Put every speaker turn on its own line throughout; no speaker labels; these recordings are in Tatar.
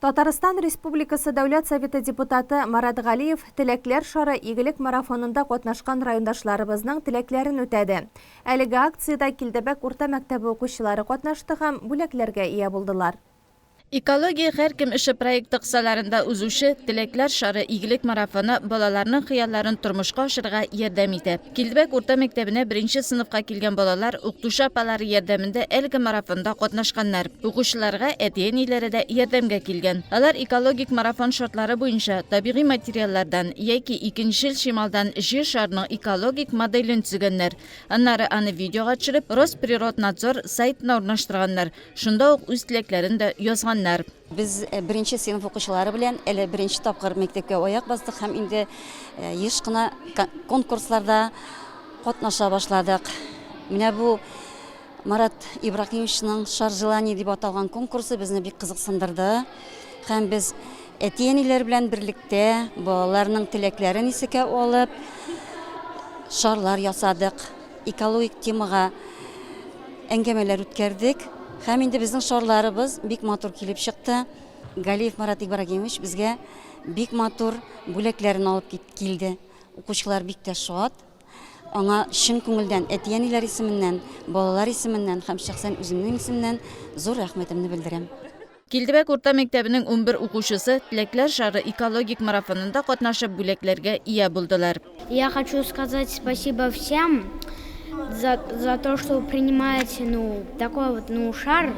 Татарстан Республикасы Дәүләт Советы депутаты Марат Галиев Теләкләр шары игелек марафонында катнашкан райондашларыбызның теләкләрен үтәде. Әлеге акциядә Килдебәк урта мәктәбе укучылары катнашты һәм бүләкләргә ия булдылар.
Экология һәркем эше проекты кысаларында узучы Теләкләр шары игелек марафоны балаларның хыялларын тормышка ашырырга ярдәм итә. Килдебәк урта мәктәбенә беренче сыйныфка килгән балалар укытучы апалары ярдәмендә әлеге марафонда катнашканнар. Укучыларга әти-әниләре дә ярдәмгә килгән. Алар экологик марафон шартлары буенча табигый материаллардан яки икенчел чималдан Җир шарының экологик моделен төзегәннәр. Аннары аны видеога төшереп, Росприроднадзор сайтына урнаштырганнар. Шунда ук үз теләкләрен дә язганнар.
Без беренче сыйныф укучылары белән әле беренче тапкыр мәктәпкә аяк бастык һәм инде еш кына конкурсларда катнаша башладык. Менә бу Марат Ибраһимовичның Шар желаний дип аталган конкурсы безне бик кызыксындырды. Һәм без әти-әниләр белән берлектә балаларның теләкләрен исәкә алып, шарлар ясадык. Экологик темага Әңгәмәләр үткәрдек. Һәм инде безнең шарларыбыз бик матур килеп чыкты. Галиев Марат Ибрагимович безгә бик матур бүләкләрен алып килде. Укучылар бик тә шат. Аңа чын күңелдән әти-әниләр исеменнән, балалар исеменнән һәм шәхсән үземнең исемнән зур рәхмәтемне белдерәм.
Килдебәк урта мәктәбенең 11 укучысы Теләкләр шары экологик марафонында катнашып бүләкләргә ия булдылар.
Я хочу сказать спасибо всем за, за то, что принимаете, ну, такой вот, ну, шар.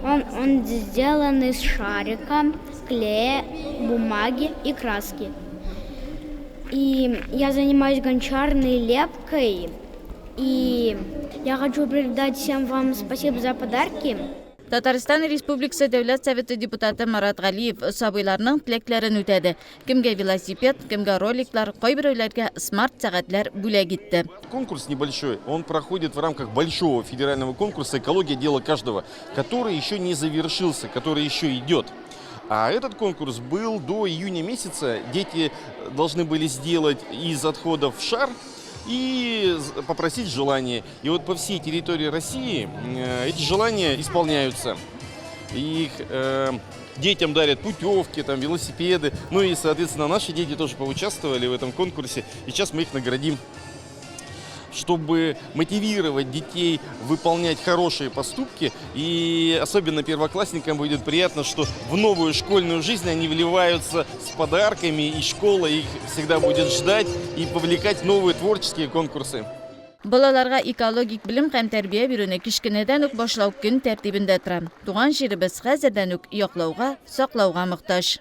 Он, он сделан из шарика, клея, бумаги и краски. И я занимаюсь гончарной лепкой. И я хочу передать всем вам спасибо за подарки.
Татарстан Республикасы Дәүләт Советы депутаты Марат Галиев сабыйларның теләкләрен үтәде. Кемгә велосипед, кемгә роликлар, кайберәүләргә смарт сәгатьләр бүләк итте.
Конкурс небольшой, он проходит в рамках большого федерального конкурса «Экология – дело каждого», который еще не завершился, который еще идет. А этот конкурс был до июня месяца. Дети должны были сделать из отходов шар и попросить желание. И вот по всей территории России эти желания исполняются. Их детям дарят путевки, там, велосипеды. Ну и, соответственно, наши дети тоже поучаствовали в этом конкурсе. И сейчас мы их наградим, чтобы мотивировать детей выполнять хорошие поступки. И особенно первоклассникам будет приятно, что в новую школьную жизнь они вливаются с подарками, и школа их всегда будет ждать и повлекать в новые творческие конкурсы.
Балаларга экологик белем һәм тәрбия бирүне кечкенәдән үк башлау көн тәртибендә тора. Туган җиребез хәзердән үк яклауга, саклауга мохтаҗ.